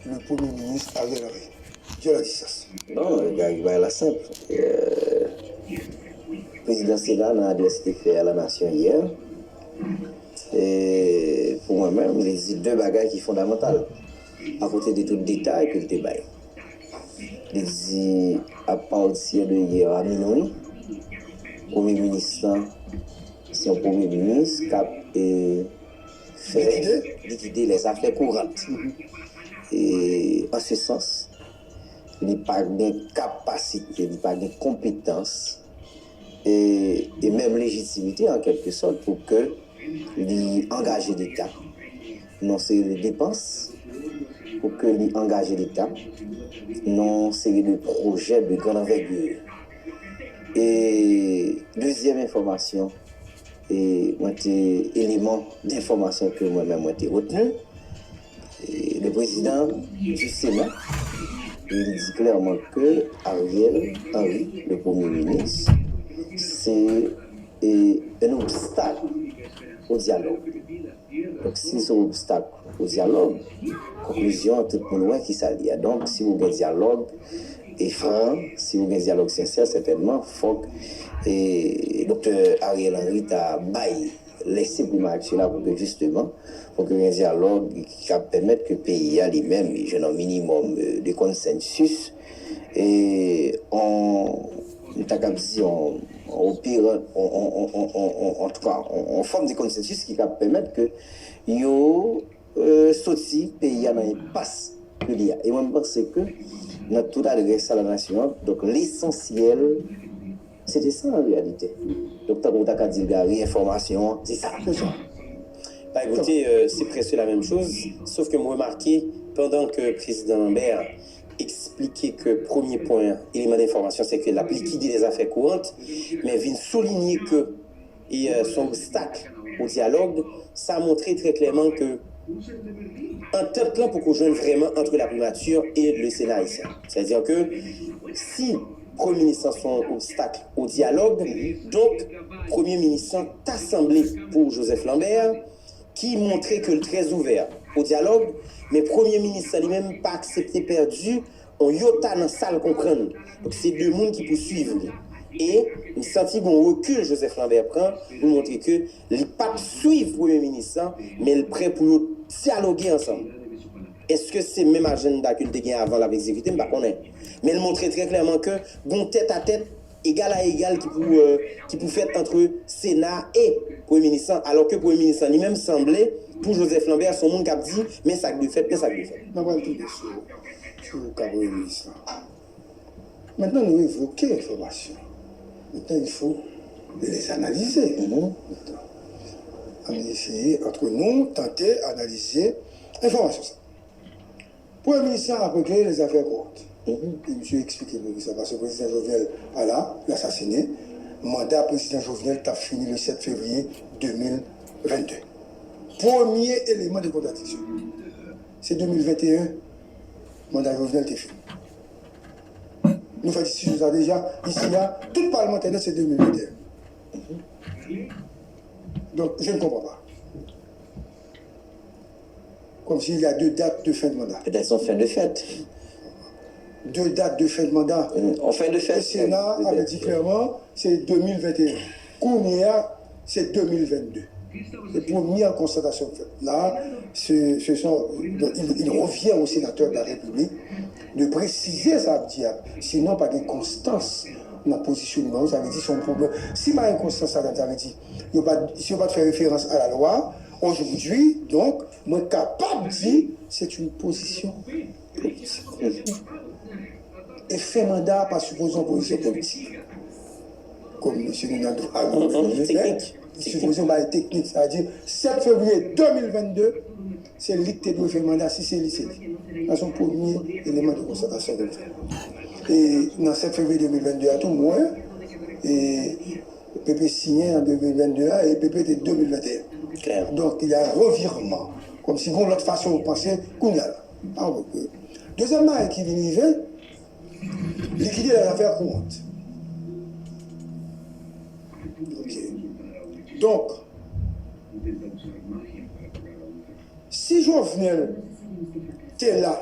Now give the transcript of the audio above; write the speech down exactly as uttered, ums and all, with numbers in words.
Le Premye Minis Ariel Henry. Dieu la distance. Bon, Gary, bagay la senp. Euh, Prezidan Sena, nan adrès li te fè a la nasyon yè, e pou mwen menm, li di de bagay ki fondamantal, akote de tout detay ke l te bay. Li di, apati de yè a minwi, Premye Minis lan, se yon Premye Minis k ap, e, fè, likide, likide lèzafè kourant. E, an se sans, li pa gen kapasite, li pa gen konpetans, e, e menm lejitimite, an kèlke sòt, pou ke li angaje Leta nan yon seri de depans, pou ke li angaje Leta nan yon seri de pwojè de grande envergure. E dezyèm enfòmasyon, e mwen te, eleman denfòmasyon ke mwen menm mwen te retni, e le président du Sénat, il dit clairement que Ariel Henry, le Premye Minis, se, e, un obstacle au dialogue. Donk, si se yon obstak o dyalòg, konklizyon an, tout moun wè kisa l ye a. Donk, si w gen dyalòg e fran, si w gen dyalòg sensè, sètènman, fòk, e, Doktè Ariel Henry ta bay lese primature la pou ke, jisteman, pou ke gen dyalòg ki kab pèmèt ke peyi a li menm li jwenn yon minimòm, e, de konsensis, e, on, m ta kab di, on, on opera, on, on, on, on, on, on, antouka, on, on fòm de konsensis ki kab pèmèt ke yo, e, soti peyi a nan enpas ke li a. E mwen, m panse ke nan tout adrès a la nasyon an, donk, lesansyèl, se te sa an reyalite. Donk, tankou w ta ka di l, Gary, enfòmasyon an, se sa. Se sa. Ba, ekoute, euh, c'est presque la même chose, sauf que m remake, pandan ke Prezidan Lambert eksplike ke premye pwen, eleman denfòmasyon, se ke l ap likide lèzafè kourant, men vin soulinye ke e, euh, se yon obstak o dyalòg, sa montre trè klèman ke antant lan poko jwenn vrèman antre la primati e le Sena ayisyen. Sètadi ke si Premye Minis lan se yon obstak o dyalòg, donk Premye Minis lan ta sanble pou Joseph Lambert, ki montre ke l trè ouvè o dyalòg, men Premye Minis lan li menm pa aksepte pèdi yon yota nan sa l konprann. Donk, se de moun ki pou swiv li. E m santi gon rekil Joseph Lambert pran pou l montre ke li p ap swiv Premye Minis lan, men l prè pou yo dyaloge ansanm. Èske se menm ajanda ke l te gen avan l ap egzekite? M pa konnen. Men l montre trè klèman ke gon tèt a tèt, egal a egal ki pou, euh, ki pou fèt ant Sena e Premye Minis lan, alò ke Premye Minis lan li menm sanble, pou Joseph Lambert, se yon moun k ap di, men sa k dwe fèt, men sa k dwe fèt. N ap pral tonbe sou, sou ka Premye Minis lan. Maintenant, nous évoquer information. Maintenant, il faut les analyser. Mhm. Maintenant, on essaye, entre nous, tenter, analyser information sa. Premye Minis lan ap regle lèzafè kouwant. Mhm. E misye eksplike Premye Minis lan, paske Prezidan Jovenel ala, l asasinen, manda Prezidan Jovenel t ap fini le sèt fevriye de mil vennde. Premye eleman de kontradiksyon, se de mil venteyen, manda Jovenel te fini. Nou fè diskisyon sa deja, isi a, tout palmantè nèt se de mil venteyen. Donk, je ne comprends pas. Comme s'il y a deux dates de fin de mandat. Peut-être son fin de fête. Deux dates de fin de mandat. Euh, en fin de fête. Le Sénat avait dit clairement, c'est deux mille vingt et un. Kounye a, se de mil vennde. E premye konstatasyon k fèt la, se, se son, il, il revient au sénateur de la République de préciser sa ap di a. Sinon, pa gen konstans nan pozisyonman yo, sa vle di se yon pwoblèm. Si pa gen konstans ladan, sa vle di yo pa, si yo pa t fè referans a la lwa, aujourd'hui, donc, mwen kapab di, c'est une position politik. E fen manda a pa sipoze yon pozisyon politik. Kòm mesye Rinaldo a di, li sipoze yon bagay teknik, sa vle di, sèt fevriye de mil vennde, se li ki te dwe fen manda, si se li, se li. Sa se yon premye eleman de konstatasyon ke m fè. E nan sèt fevriye de mil vennde a tou, mwen, e Pepe siyen an de mil vennde a, e Pepe te de mil venteyen. Klè. Donk, il y a un revirement. Kòmsi gon lòt fason yo panse kounye a la. Ah, ok. Dezyèm bagay ki vin rive, likide lèzafè kourant. Ok. Donk, si Jovenel te la